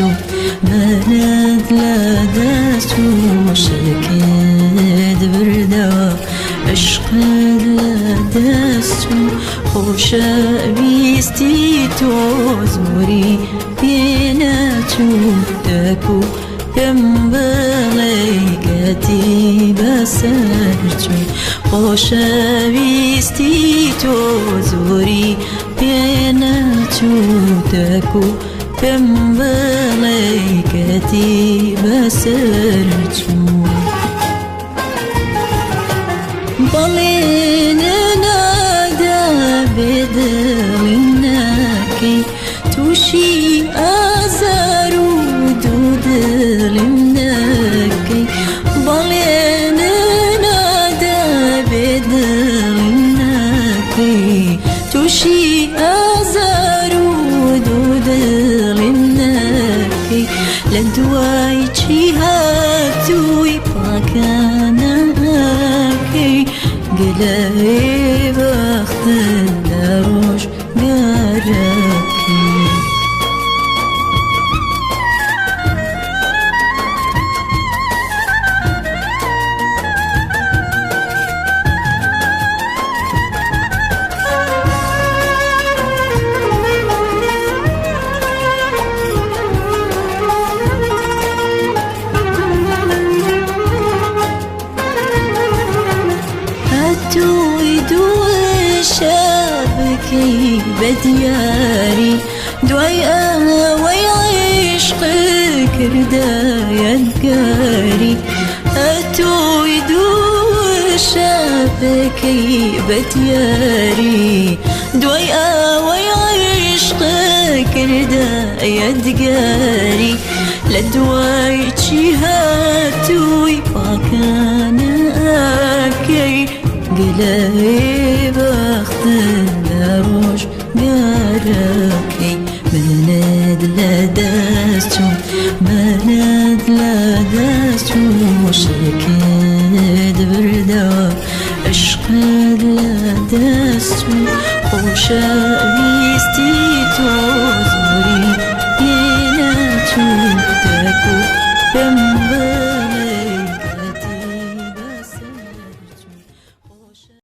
چوو، منت لە دەست چوو، شکت بردەوە، عشقت لە دەست چوو، خۆشەویستی تۆ زۆری پێ نەچوو، دەکو پێم بڵێ کەتی بەسەر چوو، خۆشەویستی تۆ زۆری پێ نەچوو، دەکو پێم بڵێ کەتی بەسەر چوو. بەڵێن نادا بێدڵی ناکەی، تووشی ئازار و دوودڵیم نەکەی. بەڵێن نادا بێدڵی ناکەی، تووشی ئازار و دوودڵیم نەکەی. لە دوای چی هاتووی پاکانەکەی، گلەی بەخت لە ڕۆژگارەکەی. هاتووی دوو شەبکەی بە دیاری، دوای ئەوەی عیشق کردە یادگاری. هاتووی دوو شەبکەی بە دیاری، دوای ئەوەی عیشق کردە یادگاری. لە دوای چی هاتووی پاکانەکەی، گلەی بەخت لە ڕۆژگارەکەی. منت لە دەست چوو، منت لە دەست چوو، شکت بردەوە، عشقت لە دەست چوو، خۆشەویستی تۆ زۆری پێ نەچوو، دەکو پێم